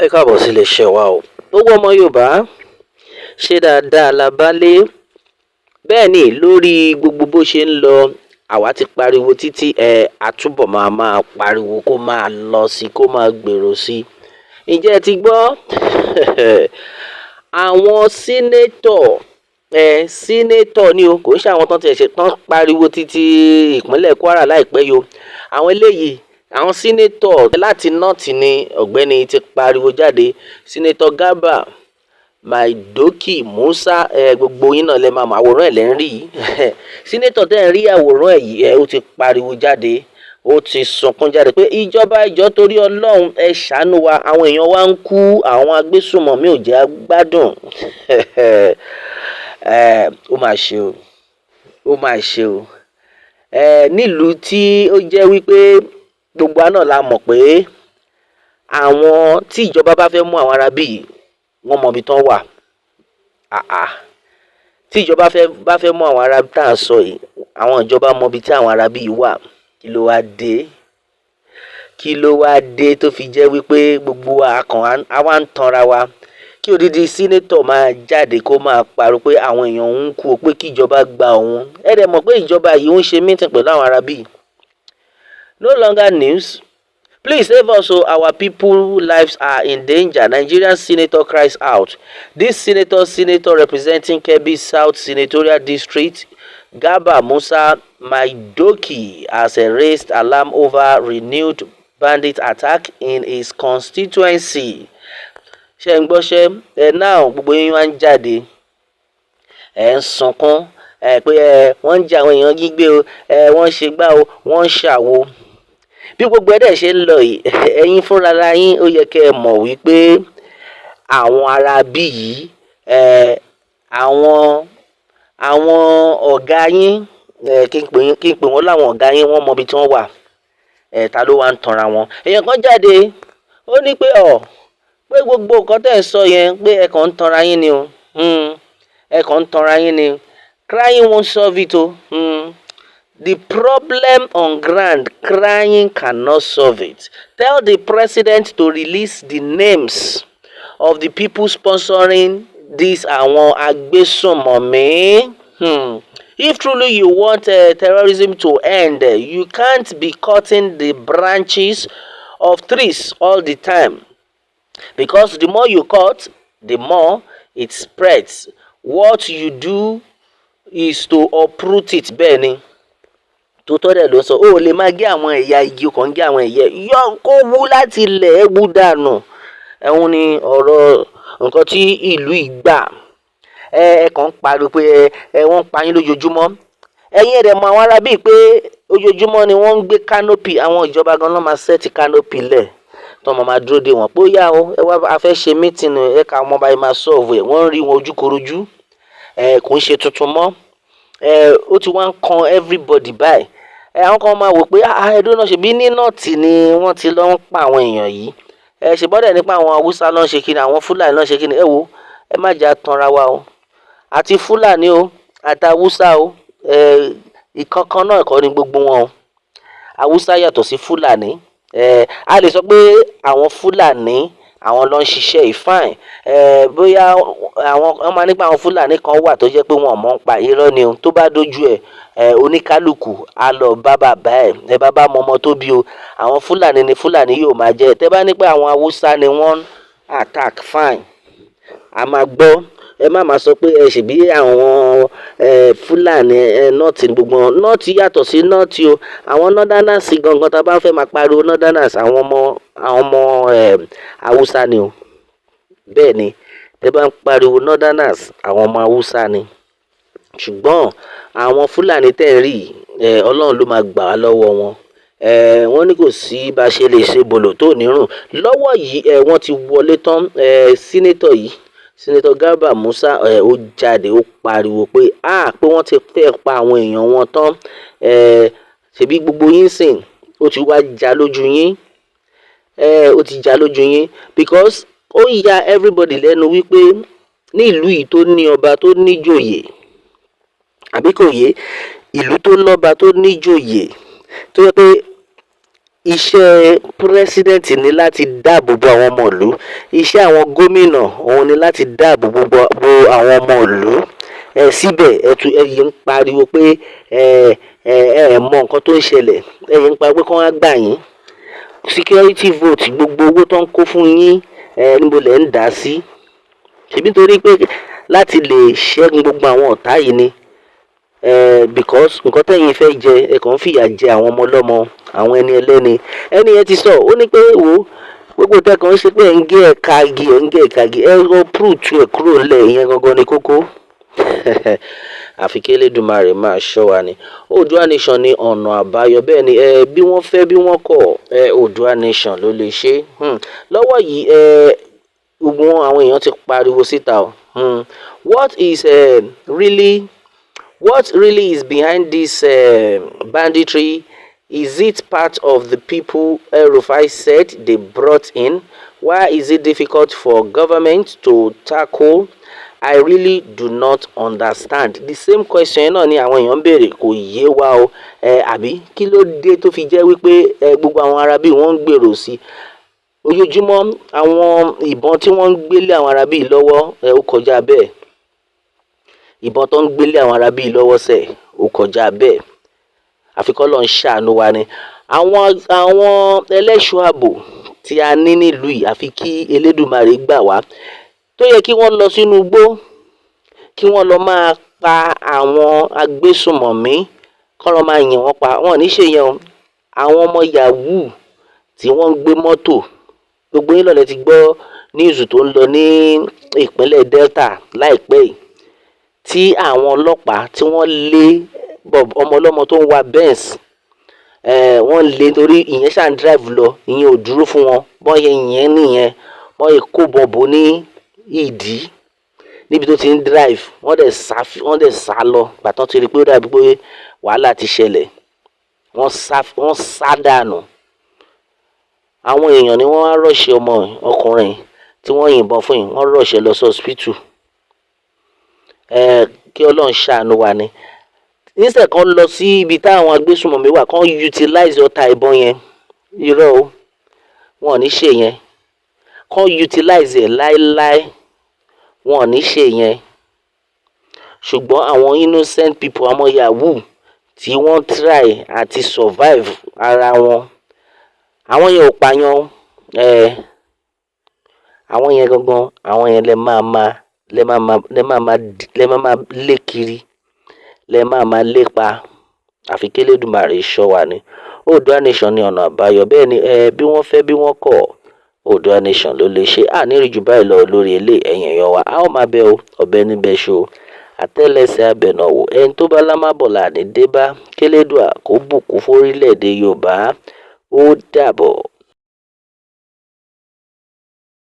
Ẹ káàbọ̀ sí iléeṣẹ́ wa o. Gbogbo ọmọ Yorùbá, ṣe dáadáa la bá lé? Bẹ́ẹ̀ ni, lórí gbogbo bó ṣe ń lọ, àwa ti pariwo títí ẹ, àtúbọ̀ máa máa pariwo kó máa lọ sí, kó máa gbèrò sí. Ǹjẹ́ ẹ ti gbọ́? Àwọn senator ẹ, senator ni o, kò ń ṣe àwọn tán tiẹ̀ ṣe tán pariwo títí ìpínlẹ̀ Kwara láìpẹ́ yìí o. Àwọn eléyìí, àwọn senator láti North ni ọ̀gbẹ́ni ti pariwo jáde. Senator Garba Maidoki Musa ẹ, gbogbo yín náà lè máa mọ àwòrán ẹ̀ lẹ́ ń rí yìí. Senator tẹ́ ń rí àwòrán ẹ̀ yìí ẹ, ó ti pariwo jáde, ó ti sunkún jáde pé ìjọba ìjọ, torí Ọlọ́run, ẹ ṣàánú wa, àwọn èèyàn wa ń kú, àwọn agbésùnmọ̀mí ò jẹ́ gbádùn ẹ. Ó máa ṣe o, ó máa ṣe o. Ẹ nílùú tí ó jẹ́ wípé gbogbo wa náà la mọ̀ pé àwọn tí ìjọba bá fẹ́ mú àwọn arábí yìí, wọ́n mọ ibi tán wà. Àà, tí ìjọba bá fẹ́ mú àwọn ará tá à ń sọ yìí, àwọn ìjọba mọ ibi tí àwọn arábí yìí wà. Kí ló wá dé? Kí ló wá dé tó fi jẹ́ wípé gbogbo wa kàn àwa ń tanra wa, kí odidi senator máa jáde, kó máa pariwo pé àwọn èèyàn ń kú o, pé kí ìjọba gba òun? Ẹ dẹ̀ mọ̀ pé ìjọba yìí ń ṣe meeting pẹ̀lú àwọn arábí. No longer news. "Please save us o, our people lives are in danger," Nigerian senator cries out. This senator representing Kebbi South Senatorial District, Garba Musa Maidoki, has raised alarm over renewed bandit attack in his constituency. Ṣé ń gbọ́ṣẹ́ ẹ náà? Gbogbo yín wá ń jáde, ẹ ń sunkún ẹ pé ẹ wọ́n ń jẹ àwọn èèyàn gbígbé o, ẹ wọ́n ń ṣe gbá o, wọ́n ń ṣàwo. Bí gbogbo ẹ̀ dẹ̀ ṣe ń lọ yìí, ẹ̀yin fúnra yín, ó yẹ kẹ́ ẹ mọ̀ wípé àwọn ará bí yìí ẹ, àwọn ọ̀gá yín ẹ, kí n pè wọ́n láwọn ọ̀gá yín, wọ́n mọ ibi tí wọ́n wà ẹ. Ta ló wá ń tanra wọn? Èèyàn kan jáde, ó ní pé ọ pé gbogbo nǹkan tẹ̀ ń sọ yẹn, pé ẹ kàn ń tanra yín ni o, ẹ kàn ń tanra yín ni. Crying won't solve it o. The problem on ground, crying cannot solve it. Tell the president to release the names of the people sponsoring this àwọn agbésùnmọ̀mí. If truly you want terrorism to end, you can't be cutting the branches of trees all the time, because the more you cut, the more it spreads. What you do is to uproot it. Bẹ́ẹ̀ ni, tó tọ́ dẹ̀ ló sọ. Ó lè máa gé àwọn ẹ̀yà igi kan, gé àwọn ẹ̀yẹ yọ kó wú láti ilẹ̀, ẹ̀ wú dànù. Ẹ̀hún ni ọ̀rọ̀ nǹkan tí ìlú yìí gbà. Ẹ ẹ kàn ń pariwo pé ẹ ẹ wọ́n ń pa yín lójoojúmọ́. Ẹ̀yin ẹ̀rẹ̀ mọ àwọn ará bíi pé ojoojúmọ́ ni wọ́n ń gbé canopy. Àwọn ìjọba gan ló máa set canopy lẹ̀ tó máa máa dúró de wọ́n pé ó yá o, ẹ wá, a fẹ́ ṣe meeting ẹ, ká ọmọ báyìí máa solve ẹ̀. Wọ́n ń rí wọn ojúkorojú. Ẹ kò ń ṣe tuntun mọ́ ẹ, ó ti wá ń kan everybody báyìí. Ẹ àwọn kan máa wò pé, ah, ẹdún náà, ṣèbí ní North ni wọ́n ti lọ ń pa àwọn èèyàn yìí, ẹ ṣe bọ́dẹ̀ nípa àwọn Haúsá ló ń ṣe kíni, àwọn Fúlàní ló ń ṣe kíni. Ẹ wo, ẹ má jà tanra wa o. Àti Fúlàní o, àti Haúsá o, ẹ ìkankan náà kọ́ ni gbogbo wọn o. Haúsá yàtọ̀ sí Fúlàní. Ẹ a lè sọ pé àwọn Fúlàní, àwọn ló ń ṣiṣẹ́ yìí, fine. Ẹ bóyá àwọn wọ́n máa nípa àwọn Fúlàní kan wà tó jẹ́ pé wọn ò mọ̀ ń pa, irọ́ ni o. Tó bá dójú ẹ̀ ẹ, oníkálukú á lọ bá bàbá ẹ̀, ẹ bá bá mọ ọmọ tó bí o. Àwọn Fúlàní ni Fúlàní yóò máa jẹ́. Tẹ́ bá ní pé àwọn Haúsá ni wọ́n attack, fine, a máa gbọ́. Ẹ má máa sọ pé ẹ ṣèbí àwọn ẹ Fúlàní ẹ North ní gbogbo wọn. North yàtọ̀ sí North o. Àwọn northerners gangan, tá a bá fẹ́ máa pariwo northerners, àwọn ọmọ ẹ Haúsá ni o. Bẹ́ẹ̀ ni, tẹ́ bá ń pariwo northerners, àwọn ọmọ Haúsá ni. Ṣùgbọ́n àwọn Fúlàní tẹ́ ń rí ẹ, Ọlọ́run ló máa gbà wá lọ́wọ́ wọn. Ẹ wọ́n ní kò sí bá a ṣe lè ṣe bòlò tó nírùn lọ́wọ́ yìí. Ẹ wọ́n ti wọlé tán. Ẹ senator yìí, Senator Garba Musa, ẹ ó jáde, ó pariwo pé, ah, pé wọ́n ti fẹ́ pa àwọn èèyàn wọn tán. Ẹ ṣebí gbogbo yín sìn, ó ti wá já lójú yín. Ẹ ó ti já lójú yín, because ó ń ya everybody lẹ́nu wípé ní ìlú yìí tó ní ọba, tó níjòyè, àbí kò yé? Ìlú tó lọ́ba, tó níjòyè, tó yẹ pé Iṣẹ́ president ní láti dáàbò bo àwọn ọmọ ìlú. Iṣẹ́ àwọn gómìnà òun ni láti dáàbò bo àwọn ọmọ ìlú. Ẹ síbẹ̀, ẹ tún ẹ yìí ń pariwo pé ẹ ẹ ẹ mọ nǹkan tó ń ṣẹlẹ̀. Ẹ yìí ń pariwo pé kí wọ́n á gbà yín. Security vote, gbogbo owó tó ń kó fún yín, ẹ níbo lẹ̀ ń dà sí? Ṣèbí nítorí pé láti lè ṣẹ́gun gbogbo àwọn ọ̀tá yìí ni. Because nǹkan tẹ́yin fẹ́ jẹ, ẹ kàn ń fìyà jẹ àwọn ọmọ ọlọ́mọ, àwọn ẹni ẹlẹ́ni. Ẹni yẹn ti sọ, ó ní pé wo gbogbo tẹ́ kàn ń ṣe pé ẹ̀ ń gé ẹ̀ka igi, ẹ̀ ń gé ẹ̀ka igi, ẹ uproot ẹ̀ kúrò ńlẹ̀, ìyẹn gangan ni kókó. Àfi kí Elédùmarè máa ṣọ́ wa ni. Oòduà Nation ní ọ̀nà àbáyọ. Bẹ́ẹ̀ ni, ẹ bí wọ́n fẹ́ bí wọ́n kọ̀, ẹ Oòduà Nation ló lè ṣe. Lọ́wọ́ yìí, ẹ gbogbo àwọn èèyàn ti pariwo síta o. What really is behind this banditry? Is it part of the people El-Rufai said they brought in? Why is it difficult for government to tackle? I really do not understand. The same question náà ni àwọn èèyàn ń béèrè. Kò yé wa o. Ẹ àbí kí ló dé tó fi jẹ́ wípé ẹ gbogbo àwọn arábí wọ́n ń gbèrò sí ojoojúmọ́? Àwọn ìbọn tí wọ́n ń gbélé àwọn arábí lọ́wọ́, ẹ ó kọjá bẹ́ẹ̀. Ìbọn tó ń gbélé àwọn arábí lọ́wọ́ sẹ̀, ó kọjá bẹ́ẹ̀. Àfi k'Ọlọ́run ṣàánú wa ni. Àwọn ẹlẹ́ṣọ́ ààbò tí a ní nílùú yìí, àfi kí Elédùmarè gbà wá. Tó yẹ kí wọ́n lọ sínú igbó, kí wọ́n lọ máa pa àwọn agbésùmọ̀mí, kọ́ lọ máa yìn wọ́n pa, wọn ò ní ṣe yẹn o. Àwọn ọmọ yahoo tí wọ́n ń gbé mọ́tò, gbogbo yín náà lẹ ti gbọ́ news tó ń lọ ní ìpínlẹ̀ Delta láìpẹ́ yìí, tí àwọn ọlọ́pàá tí wọ́n lé ọmọ ọlọ́mọ tó ń wa Benz. Wọ́n lé torí ìyẹn ṣáà ń drive lọ, ìyẹn ò dúró fún wọn. Bọ́n yẹn yẹn nìyẹn, wọ́n yẹ kó bọ̀bọ̀ ní ìdí níbi tó ti ń drive, wọ́n dẹ̀ sá lọ. Gbàtàn ti rí pé ó dàbí pé wàhálà ti ṣẹlẹ̀, wọ́n sá dànù. Àwọn èèyàn ni wọ́n wá rush ọmọ ọkùnrin tí wọ́n yìnbọn fún yìí, wọ́n rush lọ sí hospital. Kí Ọlọ́run ṣàánú wa ni. Níṣẹ́ kan lọ sí ibi táwọn agbésùnmọ̀mí wà, kán utilize ọta ìbọn yẹn. Irọ́ o, wọn ò ní ṣe yẹn. Kán utilize ẹ̀ láéláé, wọn ò ní ṣe yẹn. Ṣùgbọ́n àwọn innocent people, àwọn yahoo tí wọ́n try àti survive ara wọn, àwọn yẹn ò pààyàn. Àwọn yẹn gangan, àwọn yẹn lẹ máa máa lẹ máa máa lé kiri, lẹ máa máa lépa. Àfi k'Elédùmarè ṣọ́ wa ni. Oòduà Nation ní ọ̀nà àbáyọ. Bẹ́ẹ̀ ni, ẹ bí wọ́n fẹ́ bí wọ́n kọ̀, Oòduà Nation ló lè ṣe. Àní rí jù báyìí lọ lórí ilé. Ẹ̀yìn èèyàn wa, a ó máa bẹ o. Ọ̀bẹ níbẹ̀ ṣo, àtẹ́lẹsẹ̀ abẹ̀nàwò, ẹni tó bá lámábọ̀ là ní dé bá. Kélédùà kó bùkún fórílẹ̀-èdè Yorùbá. Ó dàbọ̀.